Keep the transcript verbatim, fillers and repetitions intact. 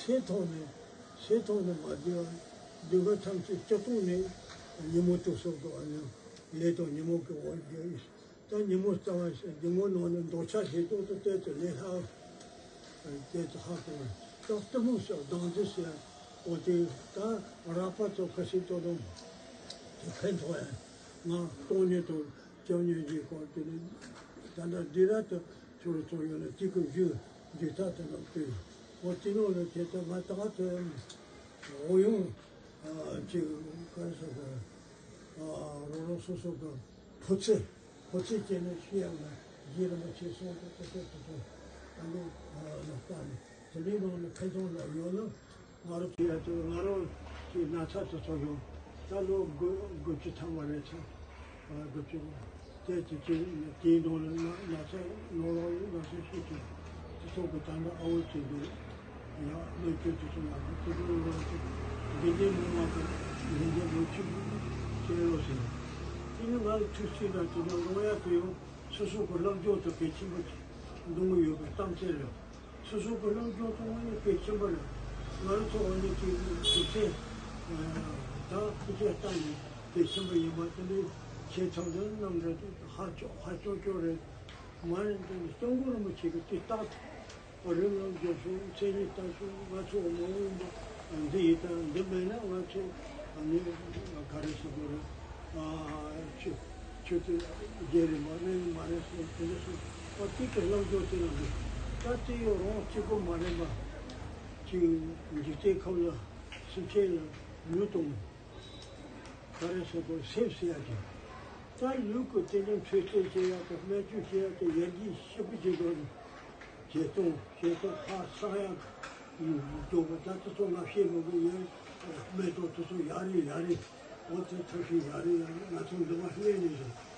ཚེ་ཐོག་ནས་ཚེ་ཐོག་ནས་མ་བསྡུས་པ་སྡུག་བསྔལ་ཐམས་ཅད་སྤྱི་ཐོག་ནས་ཉིན་མོ་དུ་སོགས་ཀྱི་ཨ་ནི་ལས་དང་ཉིན་མོ་གི་འོག་བསྡད། ད་ཉིན་མོ་རྩ་བ་ཞིག་ཉིན་མོ་ནང་ནས་འདོད་ཆགས་ཞེ་སྡང་དུ་བལྟས་ཏེ་ལས་སླ་བལྟས་ཏེ་ཧ་གོ། ད་གཏི་མུག་ཟེར་སྡང་འཛིན་ཟེར་འོ་དེ་ད་རགས་པ་ཚོ་ཁ་སིག་ཏོ་དང་དེ་ཕན་ཐོགས་ཡ་ང་སྟོང་ཉིད་དང་སྐྱབས་གནས་ཀྱི་སྐོར་དེ་ནི་ད་ལྟ་འདི་ར་དུ་ཚུར་ཚུར་ཡོད་ན་དེ་ཀུན་རྒྱུ་འདི་ལྟ་དུ་ནང་དུ་འོ་དེ་ནང་ལ་དེ་ལྟ་ང་ད་ག་དུ་འོ་ཡོང་ཅིག་ག་རེ་ཟེར་དགོས། རང་རང་སོ་སོ་གི་ཕོ་ཚོད་ཕོ་ཚོད་ཅན་ནི་ཤེས་ཡག་ན་རྗེ་རིན་པོ་ཆེ་གསུང་དུ་དེ་ཚོ་དེ་ཚོ་ད་ལོ་ལ་ལྟ་ནས་དེ་འདྲའི་ནང་ནས་ཕན་ཐོགས་ལ་ཡོད་ན་ང་རང་ཚོ་ཡ་དེ་ང་རང་གི་ན་ཚ་དེ་ཚོ་ཡོང་ད་ལོ་དགུ་དགུ་བཅུ་ཐམ་པ་རེད་ཚེ་དགུ་བཅུ། དེ་དེ་དེ་དེའི་ནང་ལ་ན་ན་ཚ་ནང་ལོགས་ལ་ན་ཚ་ཤས་ཀྱི་སྤྱི་ཚོགས་ཀྱི་ད་ལྟ་ཨ་འོ་ཅན་དུ་ཡང་སྨན་བཅོས་དུ་སོང་ཡང་དུ་དུ་ལོ་ཅིག་འདི་འདྲའི་ལོ་མ་དང་འདི་འདྲའི་ལོ་ཆུ་ཅེས་ལོ་ཟེར། དེ་ནི་ང་ལ་ཐུགས་རྗེ་དང་དེ་ནི་ལོ་ཡག་ཏུ་ཡང་སོ་སོ་གི་སློབ་སྦྱོང་དུ་གལ་ཆེན་པོ་གནང་གི་ཡོད་པའི་གཏམ་ཚེ་རེད། སོ་སོ་གི་སློབ་སྦྱོང་གཏོང་བ་ནི་གལ་ཆེན་པོ་རེད། ང་རང་ཚོ་འོ་ནི་དེ་དུས་ཚེ་ད་ཕུགས་ཚད་ལྟ་ནས་གལ་ཆེན་པོ་ཡིན་པ་དེ་འདྲའི་ཆེ་ཐང་དུ་རྣམ་འདྲ་དེ་ཧ་ཅོག་ཧ་ཅོག་ཅོག་རེད། མ་རེད་འདི་ནི་སྐྱབས་མགོན་རིན་པོ་ཆེ་གི་དུས་རྟག་ཏུ་རིམ་ལམ་རྒྱབ་སོང་མཚན་ཉིད་ལྟ་སོང་ང་ཚོ་མ་འོངས་པ་འདི་ཡིན་ད་འདི་མེད་ན་ང་ཚོ་ནི་ག་རེ་ཟེར་དགོས་རེད། ཆུ་ཆུ་དེ་རྒྱལ་རེད་མ་རེད་མ་རེད་ཟེར་དེ་འདྲ་སོང་བ་དེ་གི་ལམ་སྦྱོར་དེ་ལ་འདུག་ད་དེ་ཡོད་རང་གཅིག་པོ་མ་རེད་པ། ཅིག་འཇིག་རྟེན་ཁམས་ལ་སེམས་ཅན་ལ་ལུས་དང་ག་རེ་ཟེར་དགོས་སེམས་ཟེར་ཡ་ཅིག་ད་ལུས་ཀྱི་དེ་འདྲའི་འཕྲོད་བསྟེན་བྱེད་ཡ་དང་སྨན་བཅོས་བྱེད་ཡ་དང་ཡར་རྒྱས་ཞིབ་པོ་བྱེད་དགོས་རེད། བྱེད་སྟངས་བྱེད་སྟངས་ཧ་སག་ཡ་འདུག་པ་ད་དེ་ཚོ་ང་བཤད་མི་དགོས་ཡོད། སྨན་གྲོགས་དེ་ཚོ་ཡག་རེད་ཡག་རེད། འོ་དེ་ཐབས་ཤེས་ཡག་རེད་ཡག་རེད་ང་ཚོ་འདི་མ་སླེབས་ནས་རེད།